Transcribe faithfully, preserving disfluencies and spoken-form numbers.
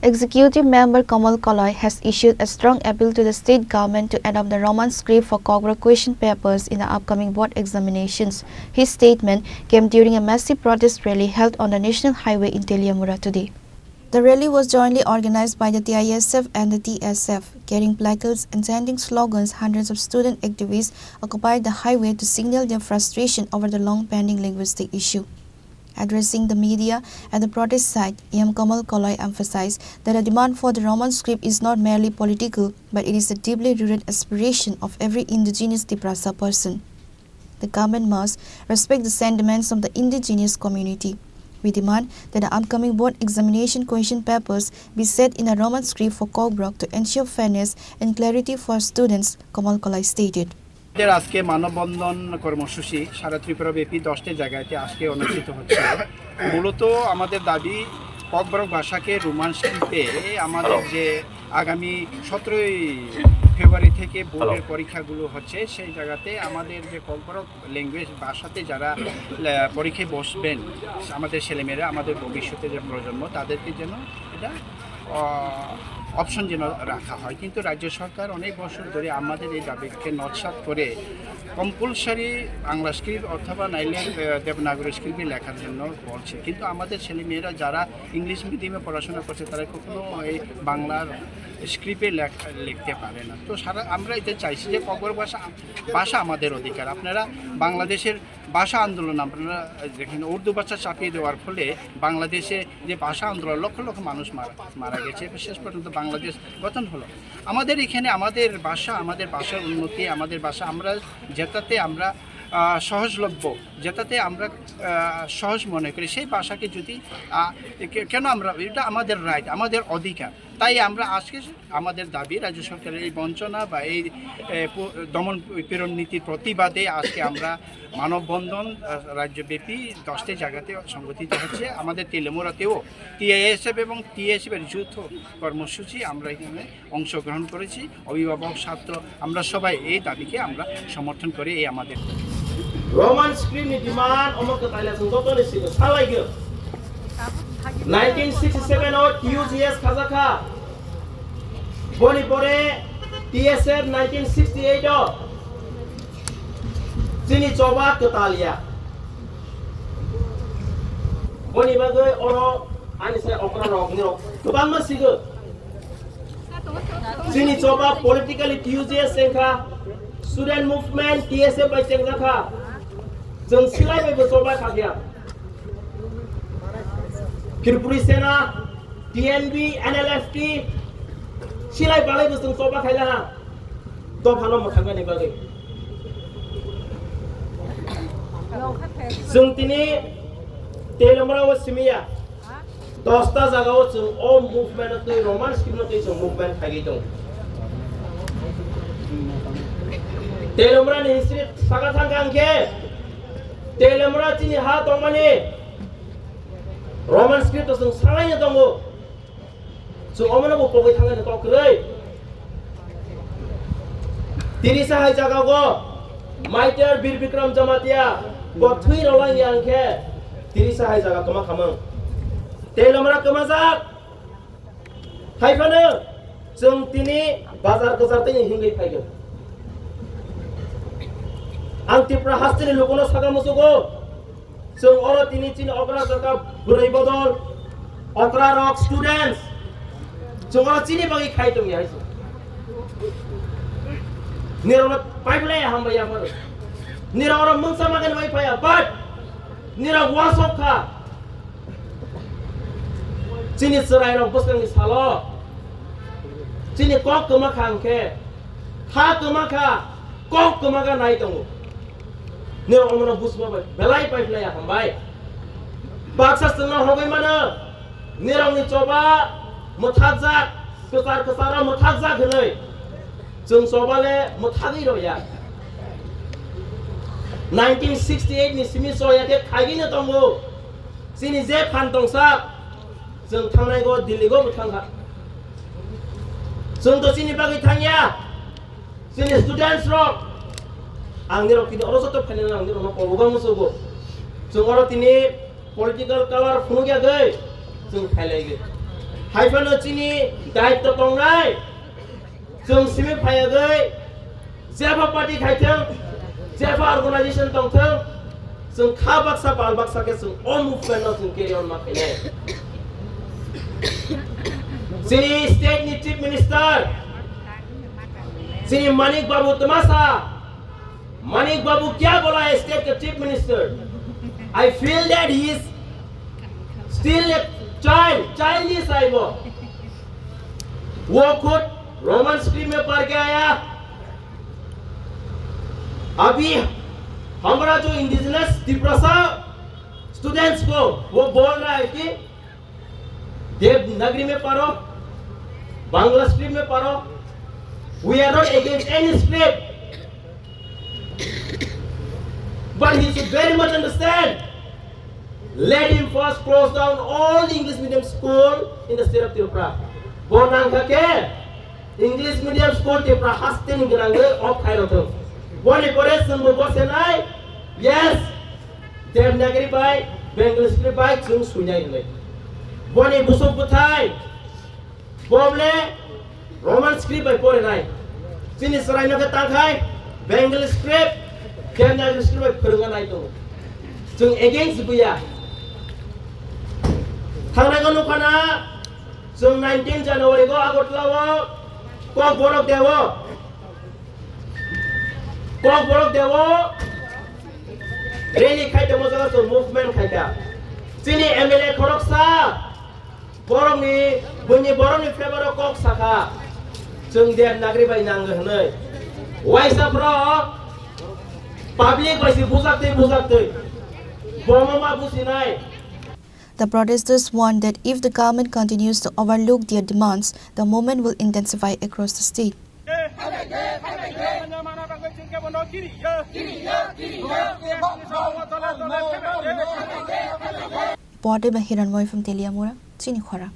Executive Member Kamal Koloi has issued a strong appeal to the state government to adopt the Roman script for Kokborok question papers in the upcoming board examinations. His statement came during a massive protest rally held on the National Highway in Teliamura today. The rally was jointly organized by the T I S F and the T S F. Carrying placards and chanting slogans, hundreds of student activists occupied the highway to signal their frustration over the long pending linguistic issue. Addressing the media at the protest site, E M Kamal Koloi emphasized that a demand for the Roman script is not merely political, but it is a deeply rooted aspiration of every indigenous Tiprasa person. The government must respect the sentiments of the indigenous community. We demand that the upcoming board examination question papers be set in a Roman script for Kokborok to ensure fairness and clarity for students, Kamal Koloi stated. আমাদের আজকে মানববন্ধন কর্মসূচি সারা ত্রিপুরা ব্যাপী দশটি জায়গাতে আজকে অনুষ্ঠিত হচ্ছে। মূলত আমাদের দাবি ককবরক ভাষাকে রোমান স্ক্রিপ্টে আমাদের যে আগামী সতেরোই ফেব্রুয়ারি থেকে বোর্ডের পরীক্ষাগুলো হচ্ছে, সেই জায়গাতে আমাদের যে ককবরক ল্যাঙ্গুয়েজ ভাষাতে যারা লে-, পরীক্ষায় বসবেন, আমাদের ছেলেমেয়েরা, আমাদের ভবিষ্যতে যে প্রজন্ম, তাদেরকে যেন এটা অপশন যেন রাখা হয়। কিন্তু রাজ্য সরকার অনেক বছর ধরে আমাদের এই দাবিকে নস্যাৎ করে কম্পালসারি বাংলা স্ক্রিপ্ট অথবা নাইলে আহ, দেবনাগরী স্ক্রিপ্টে লেখার জন্য বলছে। কিন্তু আমাদের ছেলেমেয়েরা যারা ইংলিশ মিডিয়ামে পড়াশোনা করছে, তারা কখনো এই বাংলার স্ক্রিপ্টে লেখ- লিখতে পারে না। তো সারা আমরা এটা চাইছি যে ককবরক ভাষা, ভাষা আমাদের অধিকার। আপনারা বাংলাদেশের ভাষা আন্দোলন, আপনারা দেখেন, উর্দু ভাষা চাপিয়ে দেওয়ার ফলে বাংলাদেশে যে ভাষা আন্দোলন, লক্ষ লক্ষ মানুষ মারা মারা গেছে এবং শেষ পর্যন্ত বাংলাদেশ গঠন হলো। আমাদের এখানে আমাদের ভাষা, আমাদের ভাষার উন্নতি, আমাদের ভাষা আমরা যেটাতে আমরা আহ, সহজলভ্য, যেটাতে আমরা আহ, সহজ মনে করি, সেই ভাষাকে যদি আহ, কে- কেন আমরা, এটা আমাদের রাইট, আমাদের অধিকার। তাই আমরা আজকে আমাদের দাবি রাজ্য সরকারের এই বঞ্চনা বা এই এ, পু- দমন পীড়ন নীতির প্রতিবাদে আজকে আমরা মানববন্ধন আহ, রাজ্যব্যাপী দশটি জায়গাতে সংগঠিত হচ্ছে। আমাদের তেলেমুরাতেও টিআইএসএফ এবং টিএসএফ এর যৌথ কর্মসূচি আমরা এখানে অংশগ্রহণ করেছি। অভিভাবক, ছাত্র, আমরা সবাই এই দাবিকে আমরা সমর্থন করি। এই আমাদের রোমান স্ক্রিপ্ট নি ডিমান্ড অমর কে তাইলে সঙ্গত নি সিগো সালাইগো। নাইনটিন সিক্সটি সেভেন ও টিইউজিএস খাজাখা। Boni pore T S F nineteen sixty eight o chini choba kwtal ya. Boni bagwi oro ani sai okra rok ni rok kwbangma sigo. Chini choba politically T U G S wngkha, student movement T S F bai chengjakha. Chwng silai bai bo choba khakya. Tripuri Sena, T N B, N L F T, silai balai bo chwng choba khaila ha. Dophano mwthangmani bagwi. Chwng tini Telamra o simiya. Dosta jaga o chwng o movement o twi Roman script no twi chwng movement khaigwi tongo. Telamra ni history saka thangkha hwnkhe Telamra chini ha tongmani Roman script o chwng salaino tongo. Chwng omono bo pogwi thangani kok kwrwi. Tirisa hai jaga go Maitar Bir Bikram Jamatia bo thwi rwlangya hwnkhe tirisa hai jaga kwma khamang. Telamra kwmajak. Hai phano chwng tini bazar kwchar twi hingwi phaigw. Ang Tripura hasteni lukuno saka muchugo. Chwng oro tini chini okra jaka bwrwi bodol, okra rok students. Chwng oro chini bagwi khai tongya hai chwng. Nirokno paiplai hambai ya phano. Nirok oro mungsa magani bai phaiya, but nirok wasok kha. Chini chwrairok bwskangni salo chini kok kwma kha hwnkhe, kha kwma kha, kok kwma kha nai tongo. Nirok omono bujma bai belai pai phlai ya hambai. Baksa chwngno hogwi mano, nirokni choba mwthakjak, kwchar kwcharo mwthakjak hwnwi. Chwng choba le mwthagwi rwya. Nineteen sixty eight ni simi choya khe khaigwino tongo. Chini je phan tongsa, chwng thangnai go Delhi go bo thangkha. Chwng to chini bagwi thangya. Chini students rok, ang nirok tini oro joto phainai ang nirok no kobogo musugo. Chwng oro tini political color phunukya gwi chwng phailaigwi. Hai phano chini daitto tongnai, chwng simi phaiya gwi, jepha party khaithwng, jepha organization tongthwng, chwng kha baksa pal baksa khe chwng o movement no chwng carry on ma khainai. Chini state ni chief minister, chini Manik Babu Tamasa, Manik Babu kya bola hai state ka chief minister? I feel that he is still a child, childish hai wo. वो खुद Roman script में पढ़ के आया। अभी हमारा जो इंडिजिनस तिप्रसा स्टूडेंट्स को वो बोल रहा है कि देवनागरी में पढ़ो, बांग्ला स्क्रिप्ट में पढ़ो। We are not against any script. But he should very much understand. Let him first close down all the English medium school in the state of Tripura. Bo nangkha khe English medium school Tripura haste ni gwnangwi off khai rwthwng. Boni pore chwngbo bosenai, yes, Devanagari bai Bengali script bai chwng swinai hwnwi. Boni busuk bwthai, bo bole Roman script bai porinai. Chini chwraino khe tangkhai Bengali script, Devanagari script bai phwrwngna nai tongo. Chwng against buya. Thangnai ko nukha na, chwng nineteen January ko Agartala o Kokborok deo. Kokborok deo rally khai tongma jaga chwng movement khai kha. Chini M L A khoroksa borokni, buini borokni favor o kok sakha, chwng Devanagari bai nango hwnwi. Waisa borok public bai se bujak twi bujak twi bomo ma businai. The protesters warn that if the government continues to overlook their demands, the movement will intensify across the state. Reported by Hiranmoy from Teliamura, Chini Khora.